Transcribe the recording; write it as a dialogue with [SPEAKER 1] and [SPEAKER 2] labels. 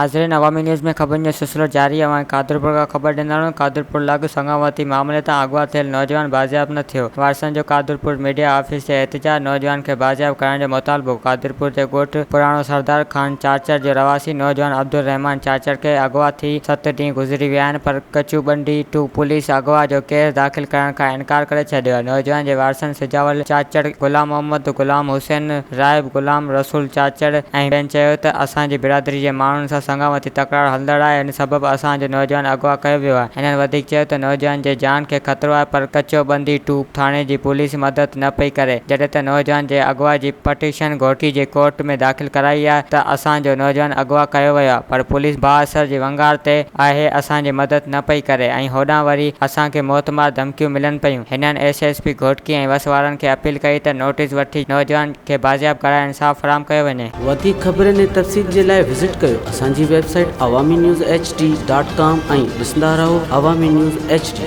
[SPEAKER 1] ناظرين عوامي نيوز ۾ خبرن جو سلسلو جاري اوهان کي قادرپور کان خبر ڏيندڙ قادرپور لڳ سڱاوتي معاملي تان اغوا ٿيل نوجوان بازياب نه ٿيو وارثن جو قادرپور ميڊيا آفيس تي احتجاج نوجوان کي بازياب ڪرائڻ جو مطالبو قادرپور جي ڳوٺ پراڻو سردار خان چاچڙ جو رهواسي نوجوان عبدالرحمان چاچڙ کي اغوا ٿي ست ڏينهن گذري ويا آهن پر ڪچو ٻنڊي ٽو پوليس اغوا جو ڪيس داخل ڪرڻ کان انڪار ڪري ڇڏيو آهي نوجوان جي وارثن سجاول چاچڙ، غلام محمد، غلام حسين، راهب غلام رسول چاچڙ ۽ ٻين چيو ته اسان جي برادري جي ماڻهن سان سڱاوتي تڪرار هلندڙ آهي ان سبب اسان جو نوجوان اغوا ڪيو ويو آهي هنن وڌيڪ چيو ته نوجوان جي جان کي خطرو آهي پر ڪچو ٻنڌي ٽو ٿاڻي جي پوليس مدد نه پئي ڪري جڏهن ته نوجوان جي اغوا جي پٽيشن گهوٽڪي جي ڪورٽ ۾ داخل ڪرائي آهي ته اسان جو نوجوان اغوا ڪيو ويو آهي پر پوليس بااثر جي ونگار تي آهي اسان جي مدد نه پئي ڪري ۽ هوڏانهن وري اسان کي موتمار ڌمڪيون ملن پيون. هنن ايس ايس پي گهوٽڪي ۽ وس وارن کي اپيل ڪئي ته نوٽيس وٺي نوجوان کي بازياب ڪرائي انصاف فراهم ڪيو وڃي.
[SPEAKER 2] وڌيڪ خبرن ۽ تفصيل جي لاء وزٽ ڪيو اسان جي website Awami news H D dot com ۽ ڏسندا رهو عوامي نيوز ايڇ ڊي.